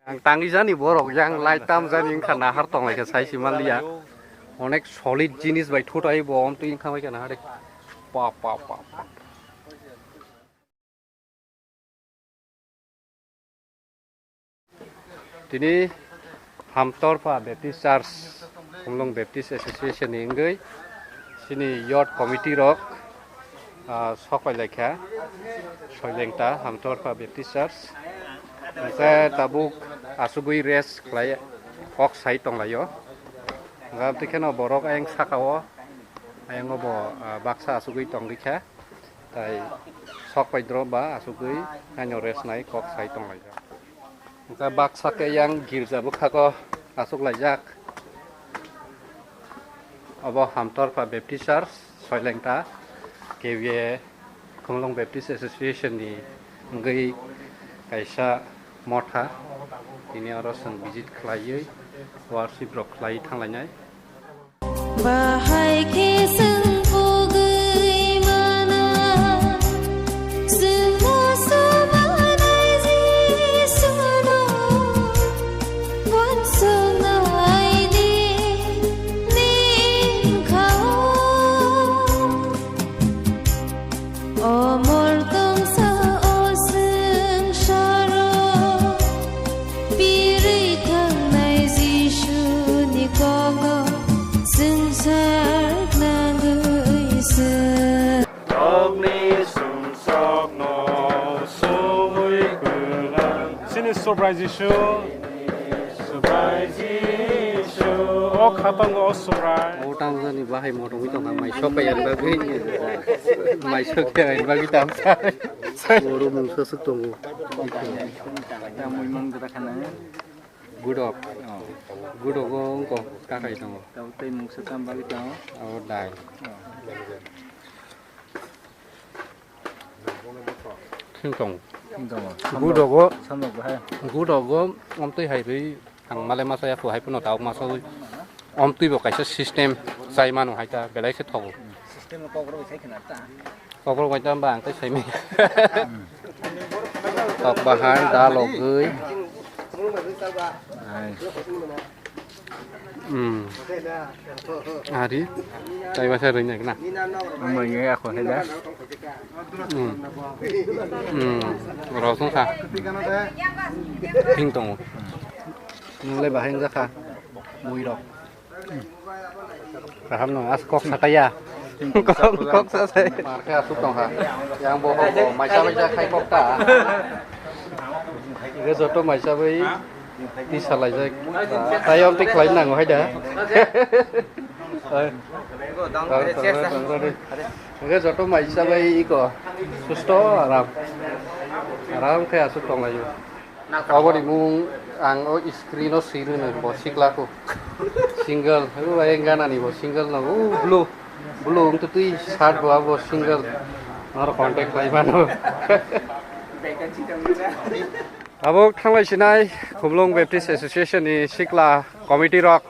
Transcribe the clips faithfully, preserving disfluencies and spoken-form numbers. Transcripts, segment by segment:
Ang tangwi jani borok yang light tam jani wngkha nahar tonglaikha sai si manliya. Onek solid jinis bai thutai bo om twi wngkha bai kha nahar de. Pa pa pa pa. Tini Hamtorpha Baptist Church, Khumlung Baptist Association ni wngwi chini youth committee rok, ah, sok pai laikha Soilengta Hamtorpha Baptist Church. Hwnkhe tabuk asugwi rest khlai kok sai tonglaio. Hwnkhe twikheno borok ayang sakao, ayang obo, ah, baksa asugwi tongwi kha. Tai sok pai drop ba asugwi haino rest nai kok sai tonglaijak. Hwnkhe baksa khe yang girja bwkhako asuk laijak. Obo Hamtorpha Baptist Church, Soilengta, K B A, Khumlung Baptist Association ni wngwi kaisa motha. Tini oro chwng visit khlaiwi worship rok khlaiwi thanglainai. Bahai khe chwng pogwi mana, chwngno sumanai Jisuno, uansuknai di nini bwkhao. Omor tongsa o swngcharo, birwi thangnai Jisuni kogo swngchar nangwi se. Nokni sumsokno sugwi kwlang. Chini Subrai Jisu. Subrai Jisu, o kha tongo, o Subrai. O tamjani bahai motongwi tongkha, mai sok khe ani bagwi. Mai sok khe ani bagwi tamsa. Oro mungsa swk tongo. Tamwi mang gra khana. Gudok. Oh. Gudok o wngkha kakai tongo. Tei mungsa tam bagwi tongo. O dai. Oh. Thing tongo. Thing tongo. Gudogo, samrok bahai. Gudogo, omtwi hai rwi, ang male masa ya, hai phano tawk masa wi. Omtwi bo kaisa system chai mano hai ta, belai se thogo. System kokrok sai khna ta. Kokrok bai ta ba ang tai sai mi. Tok bahai, dal ogwi. Ai. Hmm. Ari, tai masa rwina kena. Amai ngai ako heda. Hmm. Hmm. Rosong kha. Thing tongo. Nunglai bahai wngjakha. Muirok. Kaham no, as kok sataya. Kok, kok sa sai. Mar khe asuk tong ha. Yang bo ho bo, maisa maisa khai kok ta. Ge joto maisa bai ti salai jai. Tai om ti khlai nango hai da. Hai. Ge joto maisa bai iko. Susto aram. Aram khe asuk tong lai. Aboni mung ang o screen o swi rwno bo sikla kho. Single, o bai gana ni bo single no, o blue, blue wng twi shirt bo abo single. Noro contact khlai mano. Abo thanglai sinai Khumlung Baptist Association ni sikla committee rok.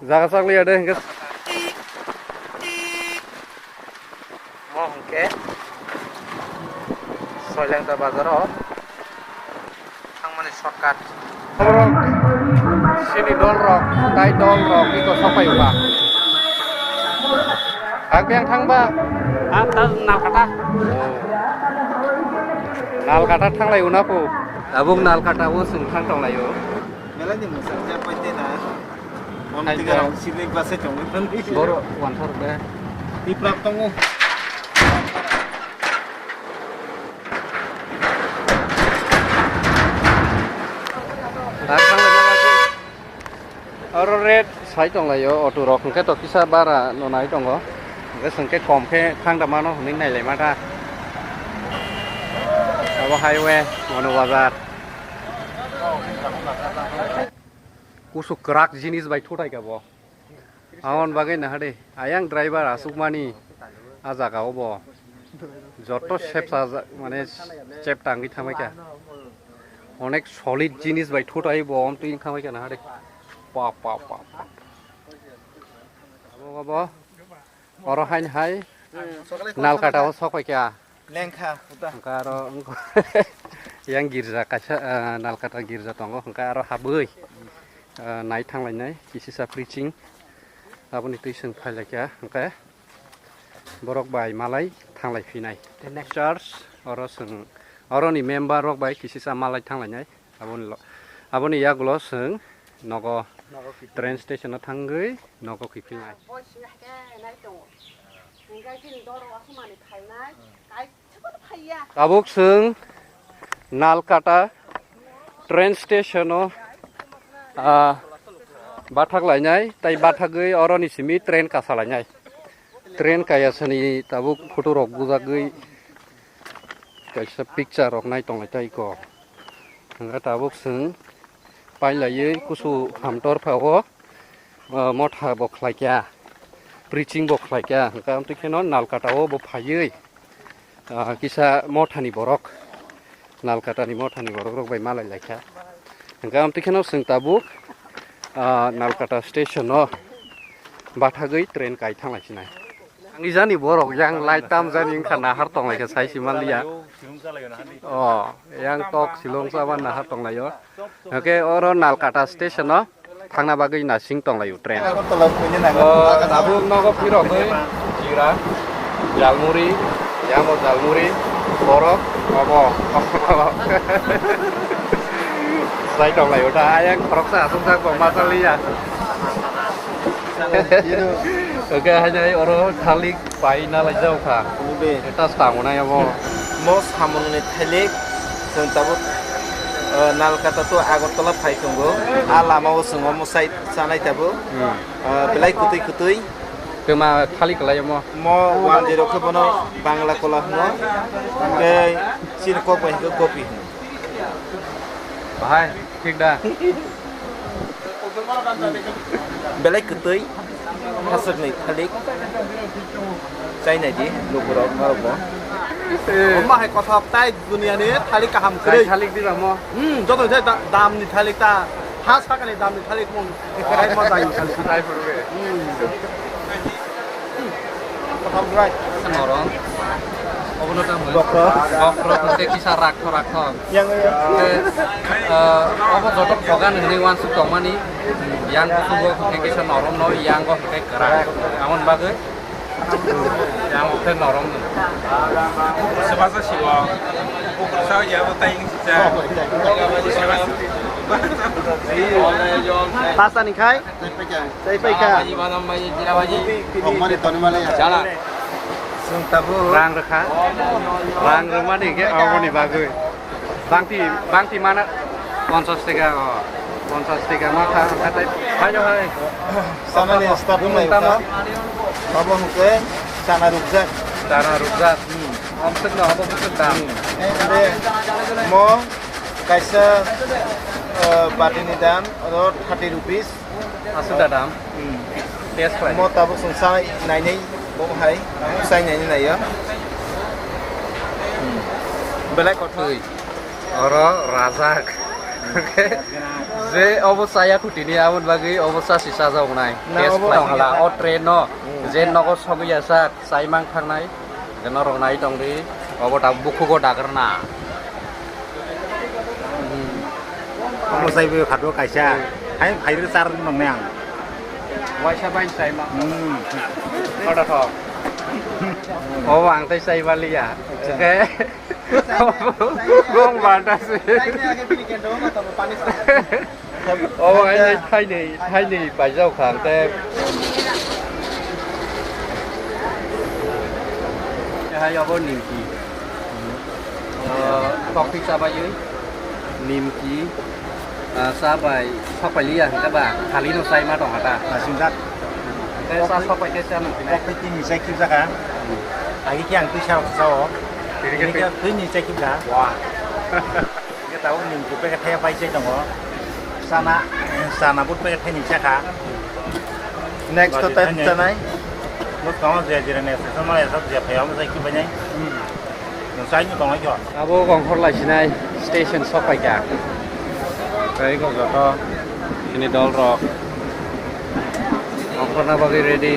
Jaga chak liya de hingke. Mo hingke Soilengta bazar o thangmani shortcut. Borok sini dol rok, tai dol rok iko sopai uba. Hakbeng thangba. Ha, ta Nalkata. Nalkata thanglai una po. Tabuk Nalkata o sung thang tong lai o. Belai ni mwsang jak bai tei na. Om tiga rok sini basa chong bai tong. Boro wansar be. Tiprap tongo. Aro red sai tong lai o auto rok hingke to kisa bara no nai tongo. Hingke sengke kom khe thang da mano hinui nai lai ma ta. Abo highway Manu Bazar. Kusu kwrak jinis bai thutai ka bo. Aboni bagwi naha de, ayang driver asukmani a jaga o bo joto sepsa ja-, mane sep tangwi thangbai kha. Onek solid jinis bai thutai bo om twi thangbai kha naha de. Pa, pa, pa, pa. Abo, abo. Oro hain hai Nalkata o sok pai kha. Lengkha, puta. Hwnkhe aro wngkha. Yang girja kaisa, ah, Nalkata girja tongo, hwnkhe aro habwi, ah, nai thanglainai kisisa preaching. Aboni twi chwng phailaikha, hwnkhe borok bai malai thanglai phinai. The next church, oro chwng, oroni member rok bai kisisa malai thanglainai. Aboni lo, aboni yagulo chwng nogo train station o thangwi nogo kiphilnai. Tabuk chwng Nalkata train station o, ah, bathak lainai, tai bathagwi oroni simi train kasa lainai. Train kaya sani tabuk photo rok bujagwi kaisa picture rok nai tonglai tai ko. Hwnkhe tabuk chwng pailaiwi kusu hamtor pha o, ah, motha bo khlaikha, preaching bo khlaikha, hwnkhe amtwi kheno Nalkata o bo phaiwi, ah, kisa mothani borok, Nalkata ni mothani borok rok bai malai laikha, hwnkhe amtwi kheno chwng tabuk, ah, Nalkata station o bathagwi train kai thanglai sinai. Ang ijani borok yang light tam jani wngkha nahar tonglaikha sai si manliya. O, yang tok silong saban nahar tonglaio. Hwnkhe oro Nalkata station o thangna bagwi nasing tonglaio train. O, tabuk nogo phirogwi jira, jalmuri, yamo jalmuri, borok, obo. Sai tonglaio ta, ayang khoroksa aswk jak bo ma chaliya. Oke, hai hai oro thalik pai na lai jao kha. Be. Eta stango na yabo. Mo samung ni thalik, chwng tabuk, eh, Nalkata to Agartala phai tongo. A lama o chwng omo sai chanai tabuk. Hmm. Eh, belai kwtwi kwtwi. Tuma thalik lai mo. Mo one zero khe bono Bangla kola hwno. Tei chini kok bai hwnkhe gopi hwno. Bahai, thik da. Belai kwtwi, hasukni thalik. Chai nai di, lukurok, norokbo. Eh. Omo hai kothok tai duniani thalik kaham kwrwi. Chai thalik di bamo. Hmm, joto je da-, damni thalik ta, ha sakani damni thalik mung. Ekai mo jai thalik. Chai phuru be. Hmm. Norok. Obono tamo. Bokrok. Bokrok hwnkhe kisa rakho rakho. Yang, yang. Hwnkhe, eh, obo joto thogan hwnwi uansuk tongmani. Yang kusugo hwnkhe kisa noromno, yango hwnkhe kwrak. Aboni bagwi yang hwnkhe norom. Sebasa siwo. Sa ya bo tai sisa. Pasani khai. Chai paikha. Chai paikha. Tongmani tonmani. Chwng tabuk. Rang rwkha. Rang rwmani hwnkhe aboni bagwi. Bangti, bangti mana ponchas teka, o. Ponchas teka ma kha, kha tai. Hai, hai. Sanani start wng lai tamo. Abo hwnkhe chana rukjak. Chana rukjak. Hmm. Amswk no abo bwswk dam. Hmm. Ende mo kaisa, eh, batini dam oro thirty rupees. Aswk da dam. Hmm. Test khlai. Mo tabuk chwng cha nainai bo hai. Chai nainai naio. Hmm. Belai kothoi. Oro rajak. Je obo chaya khutini aboni bagwi obo chasi chajaknai. Na, test obo khlai tong hala o train no. Hmm. Je nogo sogwi ya sak. Chai mang thangnai, je norok nai tong di, obo ta bukhugo dagrwna. Hmm. Omo chai bo khado kaisa, hai, hai ri char nong ne ang. Waisa bai chai ma. Hmm. Koda thok. Obo ang tai chai baliya. Acha. Oke. Bong bata se. Chai ne age bini kendo ma to pani sa. Obo hai, hai, thainwi, thainwi paijak kha, hwnkhe hai obo nimki. O, tokti chabaiwi nimki, ah, chabai, sokpai liya hwnkhe ba, thalino chai ma tongkha ta. Nasingjak. Hwnkhe cha sokpai khe cha nung. Tini chai khibjak kha. Agi khe ang twi sa sao. Tini khe twi ni chai khibkha. Wah. Hwnkhe tabuk nimki packet thaiya pai chai tongo. Chana, chana but packet thaini chakha. Next to time chanai. Bwskango je jirani station ma esa je phai omo jai kibai nai. Hmm. Nwng chai no tongo kyo. Abo gongkhor lai sinai station sok pai kha. Tei kok joto chini dol rok gongkhorna bagwi ready.